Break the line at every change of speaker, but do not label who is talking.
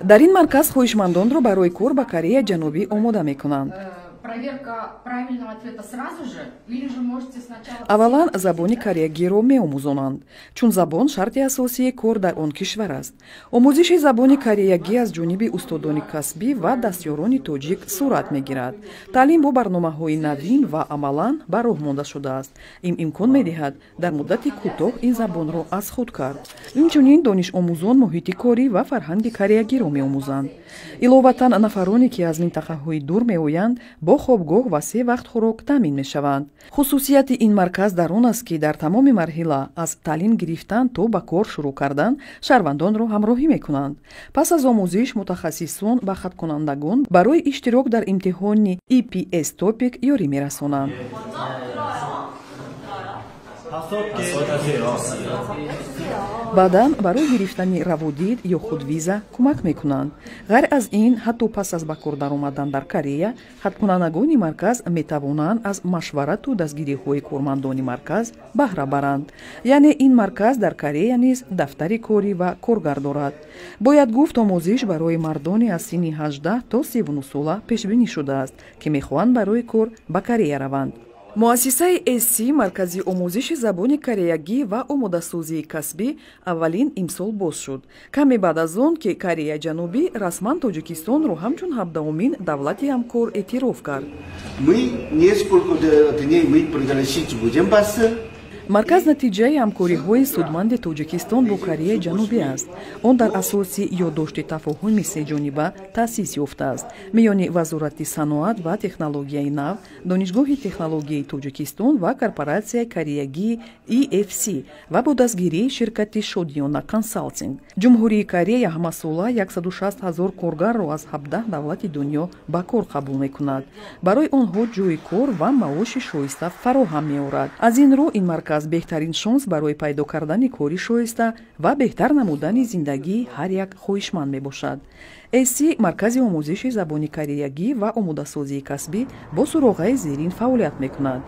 Дар ин марказ хоҳишмандонро барои кор ба Кореяи Ҷанубӣ омода мекунанд.
Проверка правильного ответа сразу же или же можете сначала?
Аввалан забони кореягиро меомӯзонанд, чун забон шарти асосии кор дар он кишвар аст. Омӯзиши забони кореягӣ аз ҷониби устодони касбӣ ва дастёрони тоҷик сурат мегирад. Таълим бо барномаҳои навин ва амалан ба роҳ монда шудааст. Ин имкон медиҳад дар муддати кӯтоҳ ин забонро аз худ кард. Инчунин донишомӯзон муҳити корӣ ва фарҳанги кореягиро меомӯзанд. Иловатан, нафароне, ки аз минтақаҳои дур меоянд, бо хобгоҳ ва се вақт хӯрок таъмин мешаванд. Хусусияти ин марказ дар он аст, ки дар тамоми марҳила, аз таълим гирифтан то ба кор шурӯъ кардан, шаҳрвандонро ҳамроҳӣ мекунанд. Пас аз омӯзиш мутахассисон ба хатмкунандагон барои иштирок дар имтиҳони EPS TOPIK ёрӣ мерасонанд. Баъдан барои гирифтани раводид ё худ виза кӯмак мекунанд. Ғайр аз ин, ҳатто пас аз ба кор даромадан дар Корея, хатмкунандагони марказ метавонанд аз машварату дастгириҳои кормандони марказ баҳра баранд. Яъне ин марказ дар Корея низ дафтари корӣ ва коргар дорад. Бояд гуфт, омӯзиш барои мардоне аз синни 18 то 39 сола пешбинӣ шудааст, ки мехоҳанд барои кор ба Корея раванд. Муассисаи СС, маркази омӯзиши забони кореягӣ ва омодасозии касбӣ, аввалин имсол боз шуд, каме баъд аз он ки Кореяи Ҷанубӣ расман Тоҷикистонро ҳамчун 17-умин давлати ҳамкор эътироф кард.
Мы несколько дней мы пригласить будем вас.
Марказ натиҷаи ҳамкориҳои судманди Тоҷикистон бо Кореяи Ҷанубӣ аст. Он дар асоси ёддошти тафоҳуми сеҷониба таъсис ёфтааст миёни Вазорати саноат ва технологияи нав, Донишгоҳи технологияи Тоҷикистон ва корпоратсияи кореягии EFC ва бо дастгирии ширкати «Шодиёна Консалтинг». Ҷумҳурии Корея ҳамасола 160 ҳазор коргарро аз 17 давлати дунё ба кор қабул мекунад, барои онҳо ҷойи кор ва маоши шоиста фароҳам меорад. Аз ин рӯ ин марказ беҳтарин шонс барои пайдо кардани кори шоиста ва беҳтар намудани зиндагии ҳар як хоҳишманд мебошад. Эси, маркази омӯзиши забони кореягӣ ва омодасозии касбӣ, бо суроғаи зерин фаъолият мекунад.